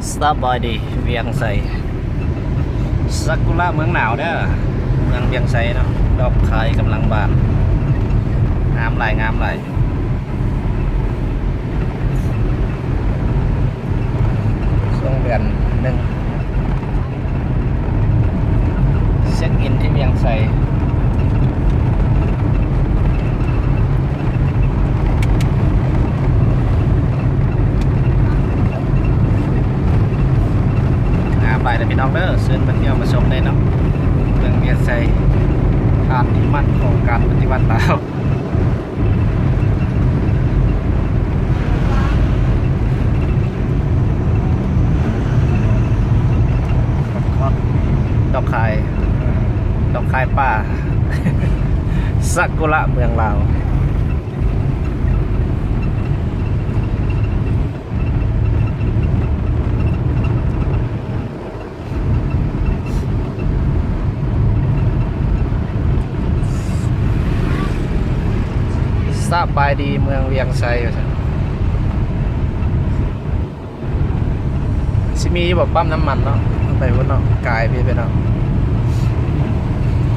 ສະບາຍດີວຽງໄຊ ຊາກຸຣະເມືອງໜາວເດີ ເມືອງວຽງໄຊເນາະ ດອກຄາຍກຳລັງບານ ງາມຫຼາຍ ງາມຫຼາຍ ຊ່ວງເດືອນໜຶ່ງ ເຊັກອິນທີ່ວຽງໄຊ ອ່າ ໄປເດີພີ່ນ້ອງເດີ ເຊີນມາທ່ຽວມາຊົມໄດ້ເນາະ ເມືອງວຽງໄຊ ທ່ານທີ່ມັກຂອງການປະຕິວັດລາວ ດອກຄາຍ ດອກຄາຍປ່າ ຊາກຸຣະເມືອງລາວ. ສະບາຍດີເມືອງວຽງໄຊ ວ່າຊັ້ນ. ຊິມີຢູ່ບໍ່ປ້ຳນ້ຳມັນເນາະ ໄປພຸ້ນເນາະ ກາຍໄປ ໄປເນາະ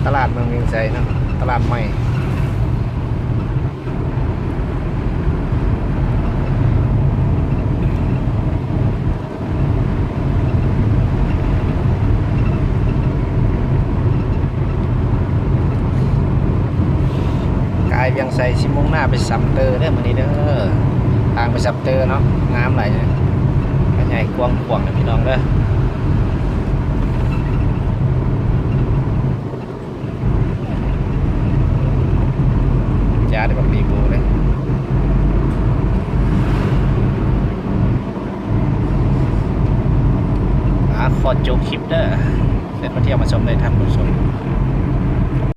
ຕະຫຼາດເມືອງວຽງໄຊເນາະ ຕະຫຼາດໃໝ່. ກາຍວຽງໄຊຊິມຸ່ງໜ້າໄປຊຳເຕີເດີມື້ນີ້ເດີ ທາງໄປຊຳເຕີເນາະ ງາມຫຼາຍເດີ ໃຫຍ່ກວ້າງຂວາງເດີພີ່ນ້ອງເດີ. ຈ້າໄດ້ບັກດີໂບເດ້ ອ່າ ຂໍຈົບຄລິບເດີ ເຊີນມາທ່ຽວມາຊົມໄດ້ທ່ານຜູ້ຊົມ.